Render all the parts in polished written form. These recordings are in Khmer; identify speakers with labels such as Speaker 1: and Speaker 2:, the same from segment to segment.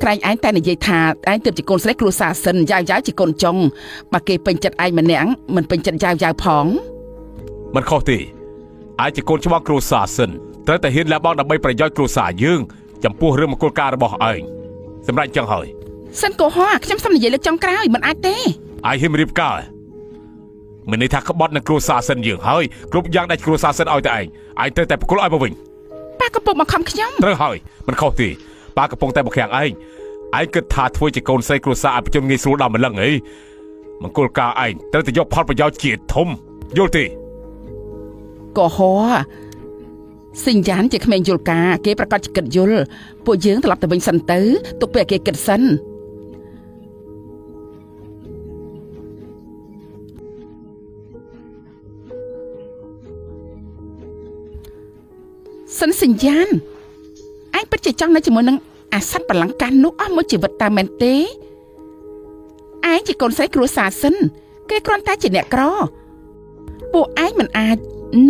Speaker 1: ក្រែងឯងតែនិយាយថាឯងទើបជាកូនស្រីគ្រួសារសិនយ៉ាវយ៉ាវជាកូនចុងបើគេពេញចិត្តឯងម្នាក់មិនពេញចិត្តយ៉ាវយ៉ាវផង
Speaker 2: មិនខុសទេឯងជាកូនច្បងគ្រួសារសិនត្រូវតែហ៊ានលះបង់ដើម្បីប្រយោជន៍គ្រួសារយើងចំពោះរឿងមង្គលការរបស់ឯងសម្រាប់អញ្ចឹងហើយ
Speaker 1: សិនកុហកខ្ញុំសុំនិយាយលើកចុងក្រោយមិនអាចទេ
Speaker 2: ឯងហ៊ានរៀបការមិនន័យថាក្បត់នឹងគ្រួសារសិនយើងហើយគ្រប់យ៉ាងដែលគ្រួសារសិនឲ្យតែឯងឯងត្រូវតែប្រគល់ឲ្យមកវិញ
Speaker 1: ប៉ាកំពុងបង្ខំខ្ញុំ
Speaker 2: ត្រូវហើយមិនខុសទេប៉ាកំពុងតែបង្ខាំងឯងឯងគិតថាធ្វើជាកូនស្រីគ្រួសារអភិជនងាយស្រួលដល់ម្លឹងអីមង្គលការឯងត្រូវតែយកផលប្រយោជន៍ជាធំយល់ទេ
Speaker 1: កុហកសិញ្ញានជាក្មេងយល់ការគេប្រកាសជាគិតយល់ពួកយើងត្រឡប់ទៅវិញសិនទៅទុកពេលឲ្យគេគិតសិនសិនសញ្ញានឯងពិតជាចង់នៅជាមួយនឹងអាសត្វបលង្កានោះអស់មួយជីវិតតាមមែនទេឯងជាកូនស្រីគ្រួសារសិនគេគ្រាន់តែជាអ្នកក្រពួកឯងមិនអាច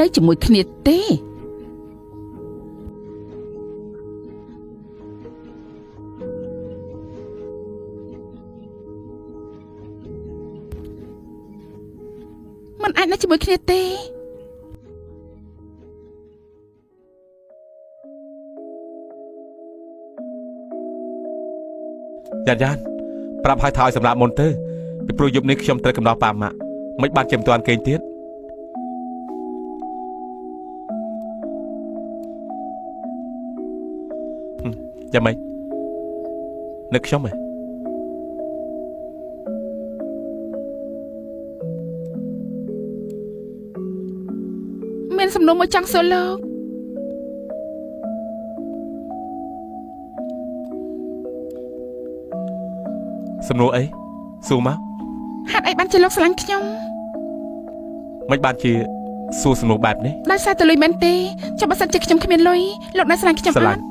Speaker 1: នៅជាមួយគ្នាទេ มันអាចនៅជាមួយគ្នាទេ
Speaker 2: យ៉ានយ៉ានប្រាប់ឲ្យថាឲ្យសម្រាប់មុនទៅពីព្រោះយប់នេះខ្ញុំត្រូវកំណត់ប៉ាម៉ាក់មិនបានជាមិនទាន់គេងទៀតហឹមយ៉ាងម៉េចនឹកខ្ញុំហ៎
Speaker 1: មានសំណួរមួយចង់សួរលោក
Speaker 2: សំណួរអីសួរមក
Speaker 1: ហេតុអីបានជាលោកស្រឡាញ់ខ្ញុំ
Speaker 2: មិនបានជាសួរសំណួរបែបនេះ
Speaker 1: ដោយសារតែលុយមែនទេចុះបើសិនជាខ្ញុំគ្មានលុយលោកនៅស្រឡាញ់ខ្ញុំ
Speaker 2: ស្រឡាញ់
Speaker 1: អត់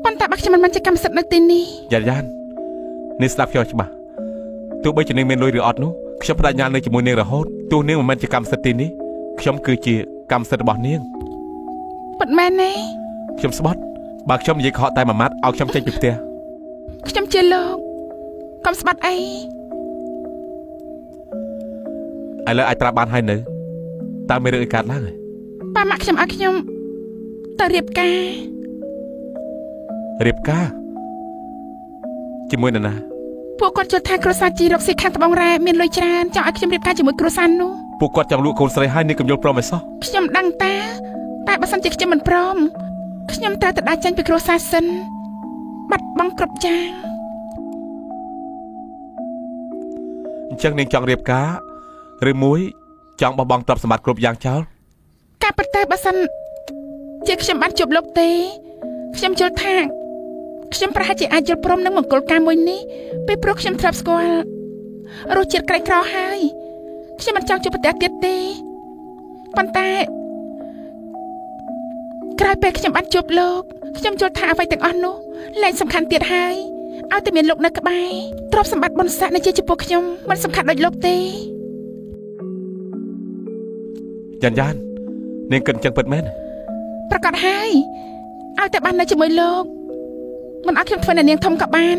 Speaker 1: ប៉ុន្តែបើខ្ញុំមិនបានជាកម្មសិទ្ធិនៅទីនេះ
Speaker 2: យ៉ានយ៉ាននេះស្ដាប់ខ្ញុំឲ្យច្បាស់ទោះបីជានាងមានលុយឬអត់នោះខ្ញុំបដិញ្ញានៅជាមួយនាងរហូតទោះនាងមិនមែនជាកម្មសិទ្ធិទីនេះខ្ញុំគឺជាកម្មសិទ្ធិរបស់នាង
Speaker 1: ពិតមែនទេ
Speaker 2: ខ្ញុំស្បត់បើខ្ញុំនិយាយកុហកតែមួយម៉ាត់ឲ្យខ្ញុំចេញពីផ្ទះ
Speaker 1: ខ្ញុំជាលោកកុំស្បាត់អី
Speaker 2: ឥឡូវអាចប្រាប់បានហើយនៅតើមានរឿងអីកើតឡើងហ៎
Speaker 1: ប៉ាម៉ាក់ខ្ញុំឲ្យខ្ញុំទៅរៀបការ
Speaker 2: រៀបការជាមួយនរណា
Speaker 1: ពួកគាត់ជឿថាគ្រួសារជីរកស៊ីខាងត្បូងរ៉ែមានលុយច្រើនចង់ឲ្យខ្ញុំរៀបការជាមួយគ្រួសារនោះ
Speaker 2: ពួកគាត់ចង់លក់កូនស្រីហើយនាងកំយល់ព្រមឲ្យសោះ
Speaker 1: ខ្ញុំដឹងតាតែបើសិនជាខ្ញុំមិនព្រមខ្ញុំត្រូវតែដើរចេញពីគ្រួសារសិនបាត់បង់គ្រប់យ៉ាង
Speaker 2: អញ្ចឹងនាងចង់រៀបការឬមួយចង់បោះបង់ទ្រព្យសម្បត្តិគ្រប់យ៉ាងចោល
Speaker 1: ការពិតទៅបើសិនជាខ្ញុំបានជួបលោកទេខ្ញុំយល់ថាខ្ញុំប្រហែលជាអាចយល់ព្រមនឹងមង្គលការមួយនេះពេលព្រោះខ្ញុំធ្លាប់ស្គាល់រសជាតិក្រីក្រហើយខ្ញុំមិនចង់ជួបប្រទះទៀតទេប៉ុន្តែក្រោយពេលខ្ញុំបានជួបលោកខ្ញុំយល់ថាអ្វីទាំងអស់នោះលែងសំខាន់ទៀតហើយឲ្យតែមានលោកនៅក្បែរទ្រព្យសម្បត្តិបុណ្យស័ក្តិនៅជាចំពោះខ្ញុំមិនសំខាន់ដូចលោកទេ
Speaker 2: យ៉ានយ៉ាននាងគិតអញ្ចឹងពិតមែន
Speaker 1: ប្រកាសហើយឲ្យតែបាននៅជាមួយលោកមិនឲ្យខ្ញុំធ្វើអ្នកនាងធំក៏បាន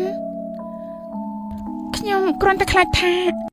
Speaker 1: ខ្ញុំគ្រាន់តែខ្លាចថា